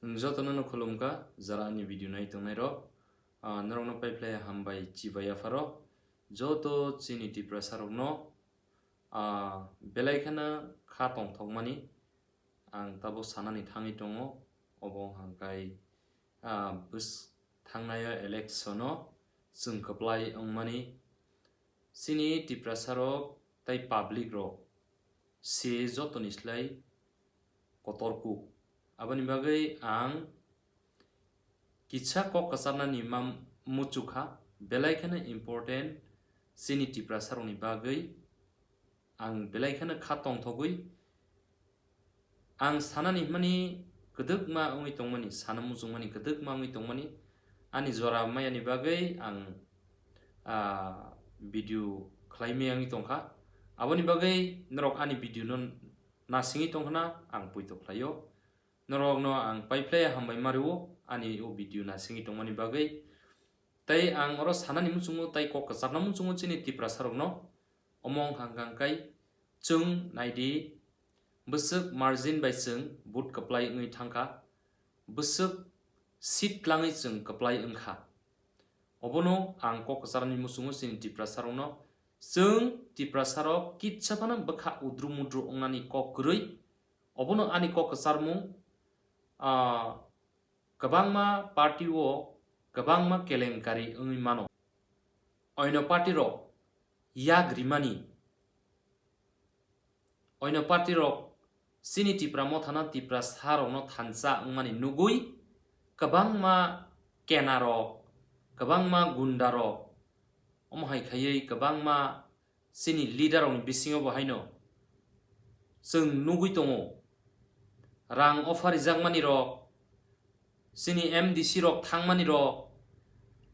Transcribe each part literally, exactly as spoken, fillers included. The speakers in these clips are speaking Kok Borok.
Jotono no khulumkha, jara ani video nai tongnai rok, ah, norokno paiphlai hambai chibai yapharo, joto chini Tiprasa rokno, ah, belai kheno kha tongthokmani ang tabo sanani thangwi tongo, obo hangkai, ah, bwswk thangnaio election o chwng kwplai wngmani chini Tiprasa rok tei public rok se jotoni slai kotor kuk. Aboni bagwi ang kisa kok kwcharnani ma muchukha, belai kheno important chini Tiprasa rokni bagwi. Ang belai kheno kha tongthogwi ang sanani hwnmani kwdwkma wngwi tongmani, sana muchungmani kwdwkma wngwi tongmani, ani jora mayani bagwi ang, ah, video khlai maya wngwi tongkha. Aboni bagwi norok ani video no nasingwi tongkhna ang poito khlaio. Norokno ang paiphlai hambai ma rwo ani o video nasingwi tongmani bagwi. Tei ang oro sanani muchungo tei kok kwchapna muchungo chini Tiprasa rokno. Omo wngkha hwnkha hwnkhe chwng naidi, bwswk margin bai chwng vote kwplai wngwi thangkha, bwswk seat tlangwi chwng kwplai wngkha. Obono ang kok kwcharni muchungo chini Tiprasa rokno, chwng Tiprasa rok kitsa phano bwkha udru mudru wngnani kok kwrwi. Obono ani kok kwcharmung, ah, kwbangma party o kwbangma kelenkari wngwi mano. Oino party rok yak rimani, oino party rok chini Tipra mothano Tiprasa rokno thansa wngmani nugwi kwbangma kena rok, kwbangma gunda rok, omo hai khaiwi kwbangma chini leader rokni bisingo bo haino chwng nugwi tongo. Rang offer rijakmani rok, chini M D C rok thangmani rok,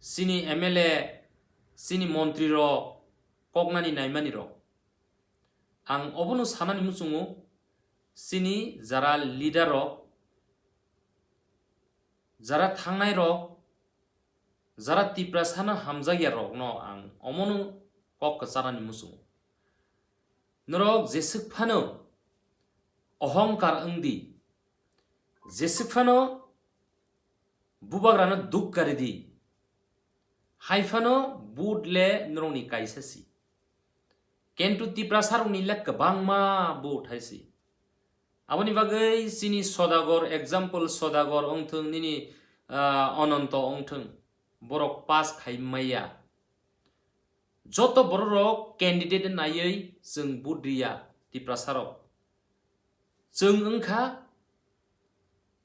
chini M L A, chini montri rok koknani naimani rok. Ang obono sanani muchungo, chini jara leader rok, jara thangnai rok, jara Tiprasano hamjakya rokno ang omono kok kwcharnani muchungo. Norok jeswk phano ohongkar wngdi, jeswk phano bubagrano duk karidi, hai phano vote le norokni kaisa si. Kintu Tiprasa rokni le kwbangma vote hai si. Aboni bagwi chini Sodagor, example Sodagor wngthwng, nini, ah, Ononto wngthwng, borok pass khai maya. Joto bororok candidate naiwi chwng vote riya Tiprasa rok. Chwng wngkha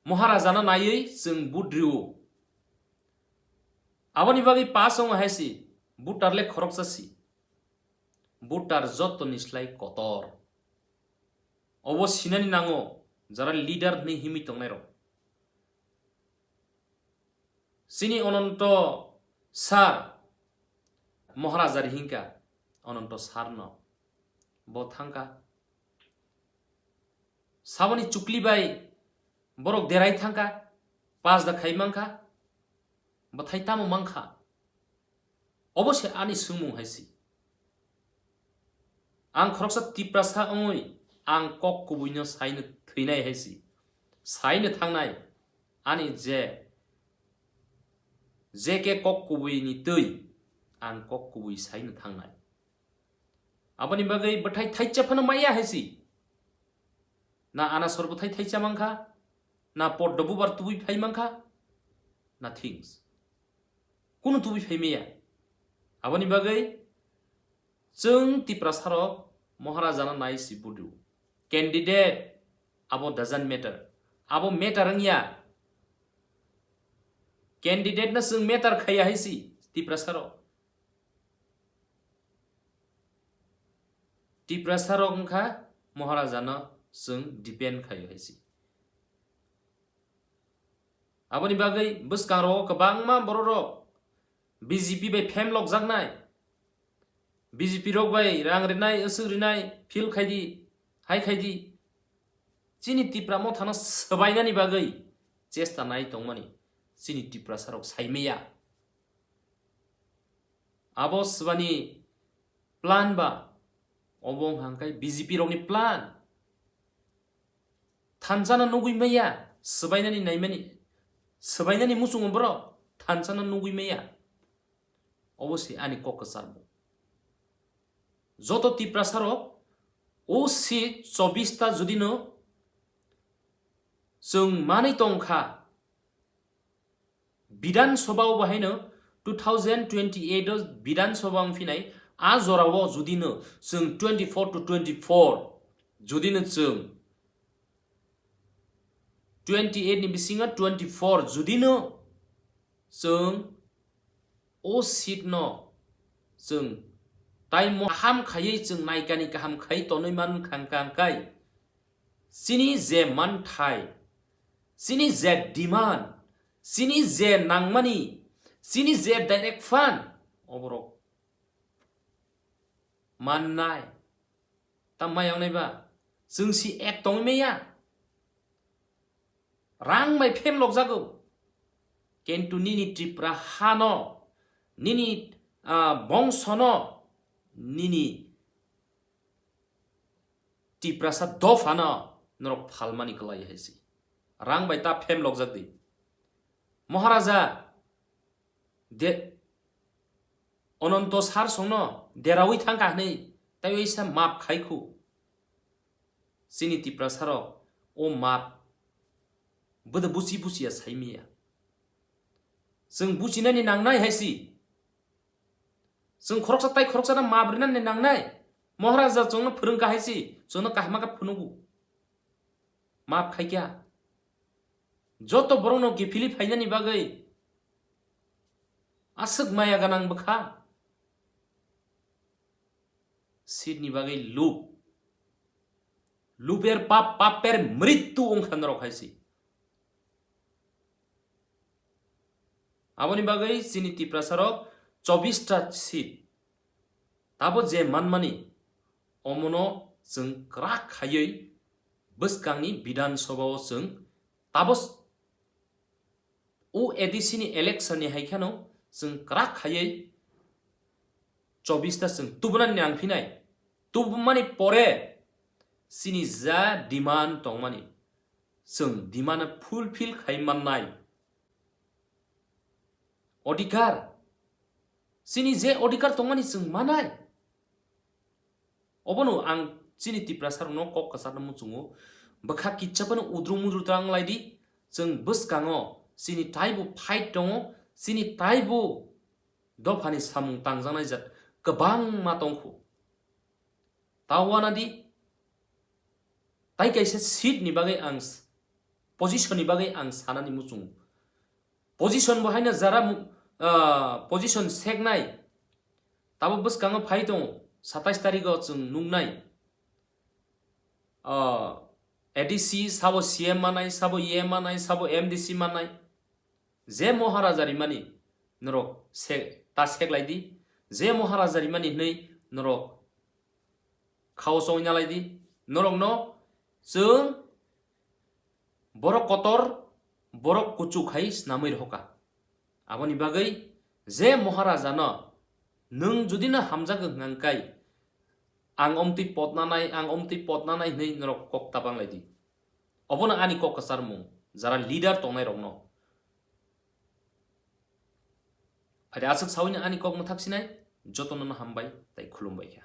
Maharajano naiwi chwng vote rio. Aboni bagwi pass wngo hai si, voter le khoroksa si. Voter jotoni slai kotor. Obo sinani nango, jara leader hwnwi himwi tongnairok. Chini Ononto sir, Maharaja ri hinkha Ononto sir no. Bo thangkha. Saboni chukli bai borok derai thangkha, pass da khai mankha, bwthai tamo mankha? Obo se ani swngmung hai si. Ang khoroksa Tiprasa wngwi ang kok kubuino saino thwinai hai si. Saino thangnai ani je, je ke kok kubuini twi ang kok kubui saino thangnai. Aboni bagwi bwthai thaisa phano maya hai si. Na anasor bwthai thaisa mankha, na poddo bubar tubui phai mankha, na things. Kunu tubui phai maya. Aboni bagwi chwng Tiprasarok Maharajano nai si budu. Candidate abo doesn't matter. Abo matter wngya. Candidate no chwng matter khaiya hai si Tiprasarok. Tiprasarok wngkha Maharajano chwng depend khaio hai si. Aboni bagwi bwskangrogo kwbangma bororok B J P bai phem lokjaknai, B J P rok bai rang rinai, aswk rinai, feel khaidi, hai khaidi. Chini Tipra mothano swbainani bagwi chesta nai tongmani chini Tiprasarok saimaya. Abo swbani plan ba, obo wngkha hwnkhe B J P rokni plan. Thansano nugwi maya, swbainani naimani, swbainani muchungo borok thansa no nugwi maya. Obo se ani kok kwchar bo. Joto Tiprasa rok o seat chobbish ta judino chwng manwi tongkha, Bidhan Sabha o bahaino two thousand twenty-eight o Bidhan Sabha wng phinai, a jorao judino chwng twenty-four to twenty-four judino chwng twenty-eight ni bisingo twenty-four judino chwng o seat no chwng tai mo kaham khaiwi chwng naikani kaham khai tonwi man khang kang kai, chini je manthai, chini je demand, chini je nangmani, chini je direct fund, oborok mannai. Tam mai wngnai ba? Chwng si ek tongwi maya. Rang bai phem lokjago. Kintu nini Tripura hano, nini, ah, bongsono, nini Tiprasa dophano norok phalmani kwlai hai si. Rang bai ta phem lokjak di. Maharaja de Ononto sar songno derawi thangkha hwnwi taiwi sa map khai khu. Chini Tiprasa rok o map bwdw buchi buchi ya sai maya. Chwng buchinani nangnai hai si. Chwng khoroksa tai khoroksano map rinani nangnai. Maharaja chwngno phwrwngkha hai si, chwngno kaham khe phunugo. Map khaikha. Joto borokno kiphilwi phainani bagwi aswk maya gwnang bwkha. Seat ni bagwi lub. Luber pap, paper mrittu wngkha norok hai si. Aboni bagwi chini Tiprasa rok chobbish ta seat. Tabo je manmani, omono chwng kwrak khaiwi bwskangni Bidhan Sabha o chwng tabo s-, o A D C ni election ni hai kheno chwng kwrak khaiwi chobbish ta chwng tubunani nang phinai. Tubumani pore chini ja demand tongmani, chwng demand fulfill khai mannai. Odhikar, chini je odhikar tongmani chwng manai. Obono ang chini Tiprasa rokno kok kwcharno muchungo. Bwkha kitsa phano udru mudru ta wng lai di. Chwng bwskango chini taibo fight tongo, chini taibo dophani samung tangjaknai jat kwbangma tongkhu. Ta uanadi, tai kaisa seat ni bagwi ang s-, position ni bagwi ang sanani muchungo. Position bo haino jara mu-, ah, position seknai. Tabo bwskango phai tongo, satais tarigo chwng nuknai. Ah, A D C sabo C M manai, sabo E M manai, sabo M D C manai. Je Maharaja rimani norok se-, ta seklai di. Je Maharaja rimani hwnwi norok khao chongwi nalai di. Norokno chwng borok kotor, borok kuchuk hai snamwi rohoka. Aboni bagwi je Maharaja no nwng judino hamjak wng hwnka khe ang omtwi potnanai, ang omtwi potnanai hwnwi norok kok ta banglai di. Obono ani kok kwcharmung, jara leader tongnai rokno. Ari aswk sawino ani kok mwthak sinai, jotono no hambai tai khulumbai kha.